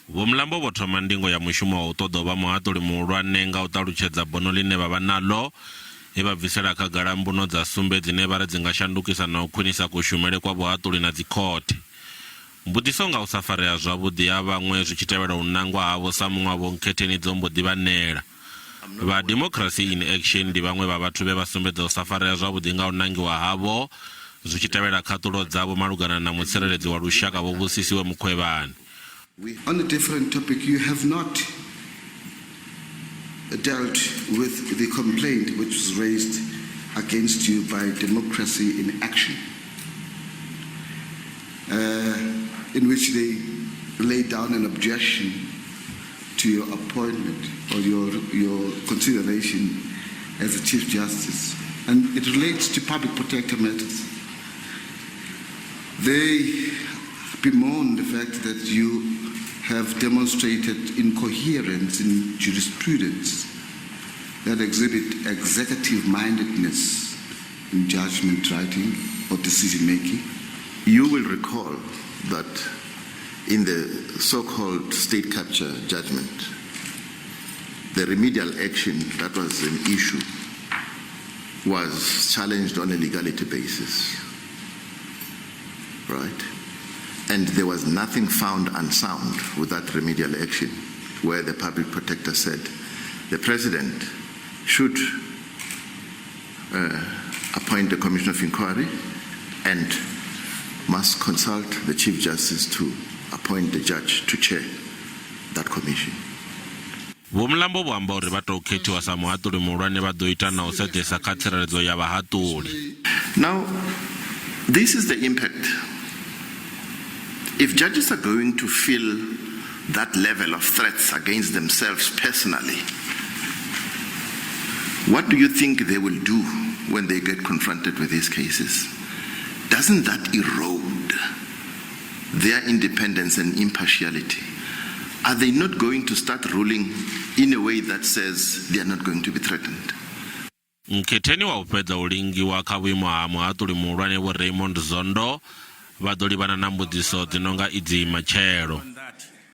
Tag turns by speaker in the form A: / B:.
A: Vho Mlambo vho thoma ndingo ya mushumo wa u ṱoḓa u vha muhaṱuli muhulwane nga u ṱalutshedza bono ḽine vha vha naḽo, he vha bvisela khagala mbuno dza sumbe dzine vha ri dzi nga shandukisa na u khwinisa kushumele kwa vhuhaṱuli na dzikhothe. Mbudziso nga u sa farea zwavhuḓi ha vhaṅwe zwi tshi tevhela u nangwa havho sa muṅwe wa vhonkhetheni dzo mbo ḓi vha nela. Vha Democracy in Action ndi vhaṅwe vha vhathu vhe vha sumbedza u sa farea zwavhuḓi nga u nangiwa havho zwi tshi tevhela khaṱulo dzavho malugana na mutsireledzi wa lushaka Vho Busisiwe Mkhwebane.
B: On a different topic, you have not dealt with the complaint which was raised against you by Democracy in Action, in which they laid down an objection to your appointment or your consideration as a Chief Justice. And it relates to public protector matters. They bemoan the fact that you have demonstrated incoherence in jurisprudence that exhibit executive mindedness in judgment writing or decision making.
C: You will recall that in the so-called state capture judgment, the remedial action that was an issue was challenged on a legality basis, right? And there was nothing found unsound with that remedial action, where the public protector said the president should appoint a commission of inquiry and must consult the Chief Justice to appoint the judge to chair that commission.
A: Vho Mlambo vho amba uri vha tou khethiwa sa muhaṱuli muhulwane vha ḓo ita na u sedzesa kha tsireledzo ya vhahaṱuli.
C: Now, this is the impact. If judges are going to feel that level of threats against themselves personally, what do you think they will do when they get confronted with these cases? Doesn't that erode their independence and impartiality? Are they not going to start ruling in a way that says they are not going to be threatened?
A: Nkhetheni wa u fhedza u lingiwa kha vhuimo ha muhaṱuli muhulwane Vho Raymond Zondo vha ḓo livhana na mbudziso dzi no nga idzi matshelo.